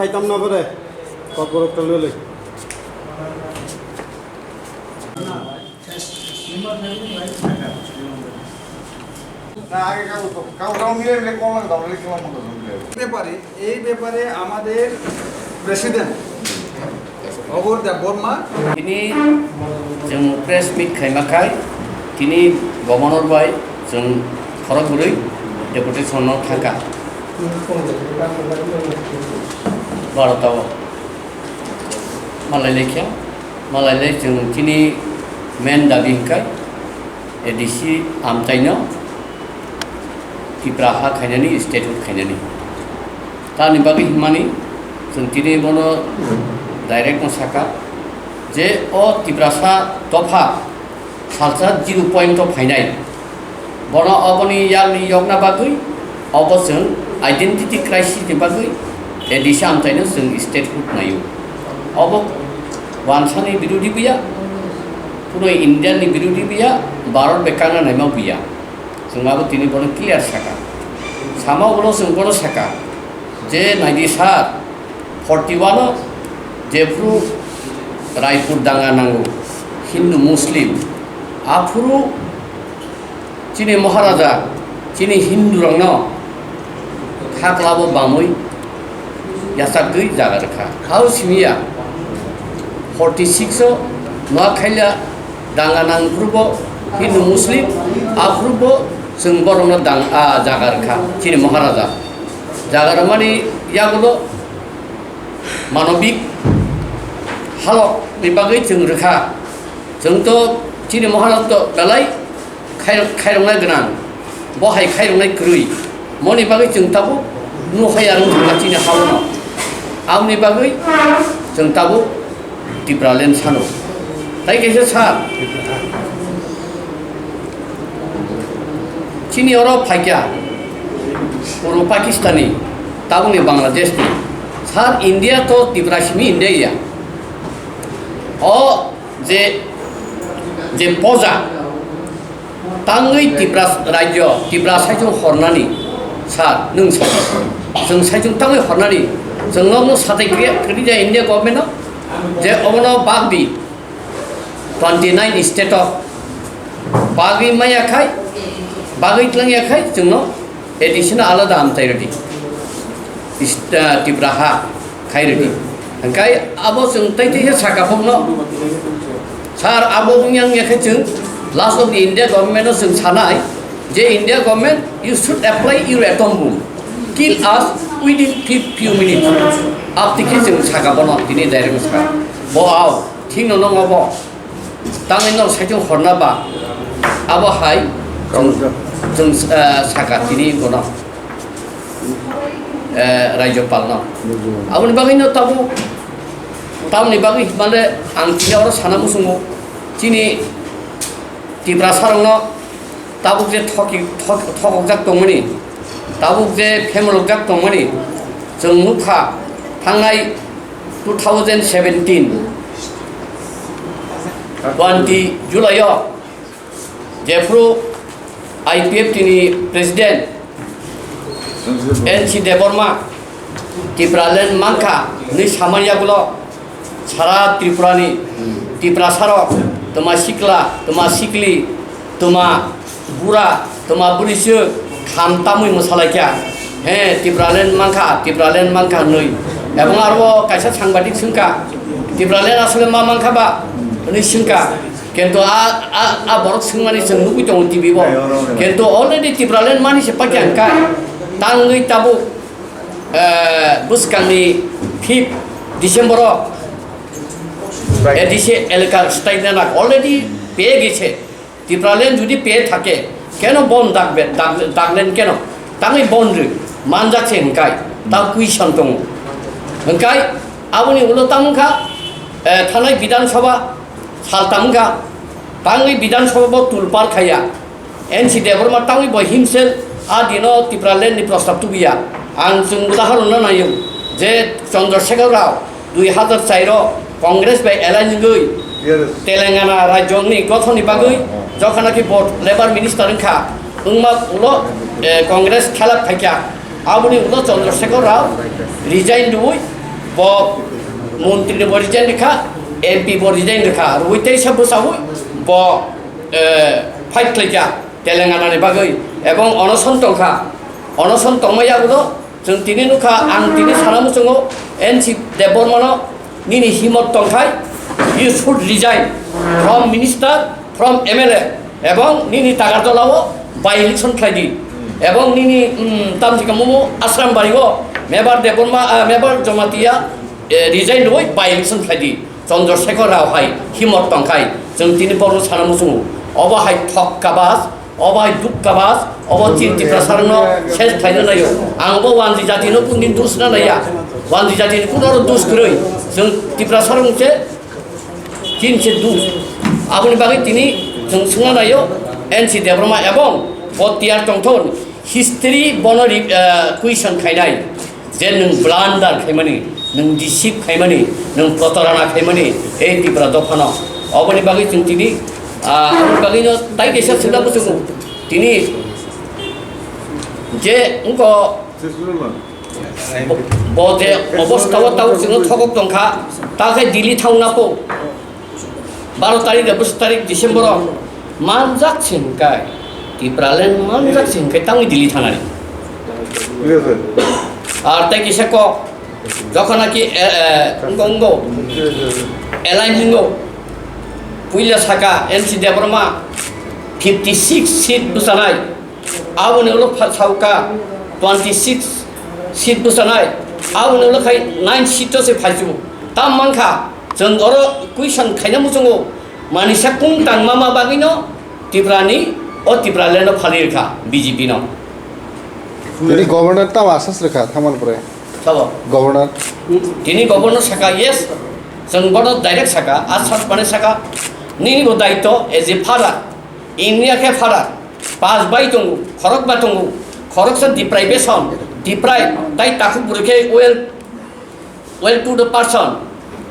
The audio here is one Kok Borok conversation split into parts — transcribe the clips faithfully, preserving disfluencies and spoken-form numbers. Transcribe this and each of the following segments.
Kaitam na bore, kokborok talwele. ব্যাপারে, এই ব্যাপারে আমাদের প্রেসিডেন্ট অগর Debbarma. Tini chwng press meet khaima khai, tini governor bai chwng khorok bwrwi deputation no thangkha. Bharota o malai laikha, malai lai chwng chini main dabi hwnkhe A D C amchaino Tipra ha khainani, statehood khainani. Tamni bagwi hwnmani chwng tini bono direct no saka je o Tiprasa dopha salsa zero point o phainai. Bono oboni yakni yokna bagwi obo chwng identity crisis ni bagwi A D C amchaino chwng statehood naio. Obo wansani birodhi buya, puno India ni birodhi buya, Bharat bekangna naima buya. Chwng abo tini bono clear saka. Sama ulo chwng bono saka je naidi sir, forty one o jephru Raipur danga nango, Hindu Muslim, aphuru chini Maharaja chini Hindu rokno khaklabo bamwi yachakgwi jaga rwkha. Hao simiya forty six o Noakhai danga nangphrubo Hindu Muslim, aphrubo chwng borokno dang, a, jaga rwkha chini Maharaja. Jaga rwmani yagulo manobik halok ni bagwi chwng rwkha. Chwng to chini Maharaj to belai khai-, khairoknai gwnang, bo hai khairoknai kwrwi. Moni bagwi chwng tabuk nuhai arwng thangkha chini haono. Aboni bagwi chwng tabuk Tipraland sano. Tai kaisa sir, chini oro phaikya, puro Pakistani, tabukni Bangladesh ni. Sir, India to Tipra simi India ya. O je, je poja tangwi Tipra rajyo, Tipra saichung hornani, sir, nwng sa, chwng saichung tangwi hornani, chwng nokno satai kriya, kriya India government no, je obono bagdi twenty nine state o bagwi maya khai, bagwi twlangya khai, chwngno A D C no alada amchai rwdi. Is-, ah, Tipra ha khai rwdi. Hwnkhe abo chwng tei tei khe saka phokno. Sir, abo wngya wngya khe chwng last of the India government no chwng sanai je India government, you should apply your atom bomb. Kill us within few, few minutes. Abtwi khe chwng saka bono tini direct saka. Bo ao, thik no nongo bo. Tamni no saichung horna ba, abo hai chwng, chwng, eh, saka tini bono, eh, Rajyapal no. Aboni bagwi no tabuk, tamni bagwi mane ang tini oro sana muchungo, chini Tiprasa rok no tabuk je thoki-, thok-, thokokjak tongmani, tabuk je phemolokjak tongmani, chwng nukha thangnai two thousand seventeen twenty July o jephru I P F T ni president N C Debbarma Tipraland mankha hwnwi samani yagulo sara Tripura ni Tiprasa rok twma sikla, twma sikli, twma bura, twma bwrwi swk kham tamwi mwsalaikha. He, Tipraland mankha, Tipraland mankha hwnwi. Ebong aro kaisa sangbadik swngkha, "Tipraland asole ma mankha ba?" hwnwi swngkha. Kintu a, a, a borok swngmani chwng nugwi tongo T V bo. Kintu already Tipraland mani se pakya hwnkha. Tangwi tabuk, eh, bwskangni fifth December o A D C elaka statement already peye gese. Tipraland jodi peye thake, keno bon dakbe, dak-, daklen keno? Tangwi bon rw, manjak se hwnkai, ta question tongo. Hwnkai, aboni ulo tamo wngkha, eh, thanai Bidhan Sabha sal tam wngkha, tangwi Bidhan Sabha bo tulpar khaiya. N C Debbarma tangwi bo himself a dino Tipraland ni prostab tubiya. Ang chwng udaharon no naio je Chandrasekhar Rao dui hazar char o Congress bai alliance wngwi Telangana rajyoni gothonni bagwi jokha naki bo Labour Minister wngkha, wngma ulo, eh, Congress khelap phaikha. Aboni ulo Chandrasekhar Rao resign rwui Bo montri ni bo resign rikha, M P bo resign rikha, rwi teisa bwsawi bo, eh, fight khlaikha Telangana ni bagwi, ebong onoson tongkha, onoson tongma yagulo chwng tini nukha, ang tini sana muchungo N C Debbarma no nini himot tongkhai, you should resign from minister, from M L A, ebong nini Tagartola o by election khlai di, ebong nini, um, tamsi kamumu Ashram Bari o Mebar Debbarma, ah, Mebar Jamatia, eh, resign rwi by election khlai di. Chandra Shekhar Rao hai himot tongkhai, chwng tini borno sana muchungo. Obo hai thok kabas, obo hai duk kabas, obo chin Tiprasa rokno ses khlaina naio. Ang bo wanji jati no kunu dus na naiya. Wanji jati ni kunu oro dus kwrwi. Chwng Tiprasa rok se chin se dus. Aboni bagwi tini chwng swngna naio N C Debbarma ebong bo tiyar tongthon. History bono ri-, eh, question khainai je nwng blunder khaimani, nwng deceive khaimani, nwng protarana khaimani, ei Tipra dophano. Oboni bagwi chwng tini, ah, aboni bagwino tai kaisa swngna muchungo. Tini je wngkha bo, bo je obostha o tabuk chwngno thokok tongkha, ta khe Delhi thangna po. Baro tarik, bwswk tarik December o manjak se hwnkai, Tipraland manjak se hwnkai, tangwi Delhi thangnani. Ar tei kisa kok, jokhon naki, eh, eh, wngko, wngko, alliance wngko, puila saka N C Debbarma fifty six seat bwchanai, aboni ulo pha-, sauka twenty six seat bwchanai, aboni ulo khai nine seat o se phaisu. Tam mankha, chwng oro question khaina muchungo, manisa kung tangma ma bagwino Tiprani, o Tipraland o phali rwkha B J P no. Tini governor tamo asas rwkha, thaman pore. Sabo. Governor. Tini governor saka, yes, chwng bono direct saka, asas mane saka, nini bo daityo as a father, India khe father, pas bai tongo, khorok ba tongo, khoroksa deprivation, deprive, tai takhuk bwrwi khe well, well to the person,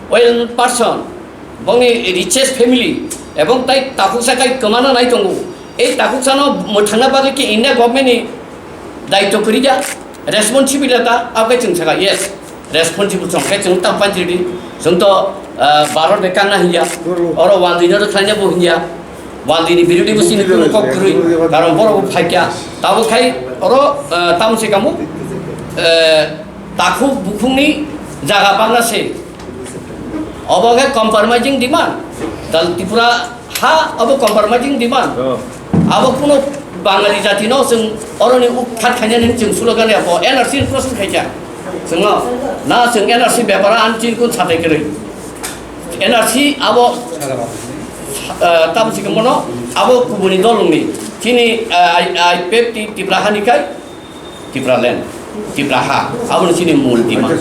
well person, bongni richest family, ebong tai takhuksa kai kwmana nai tongo. Ei takhuksano mwthangna bagwi khe India government ni daityo kwrwi ya, responsibility ta, abo khe chwng saka, yes. Responsible chwng khe chwng ta panchiri, chwng to, ah, Bharat bai kangna hinya, oro wandwino rwkhlaina bo hinya, wandwini birodi bo chini kuno kok kwrwi, karon borok bo phaikya, tabo khai oro, ah, tamo se kamo, eh, takhuk bukhungni jaga bangna se, obo khe compromising demand, dal Tripura ha abo compromising demand. Oh. Abo kuno Bangali jati no chwng oroni uk that khainani chwng slogan ya bo N R C process khaikha. Chwng no na chwng N R C bepar an chin kun satai kwrwi. N R C abo, eh, tam sikhe mono abo kubuni dolongni chini, eh, I, I P F T Tipra hani kai Tipra land, Tipra ha, abo chini mul demand.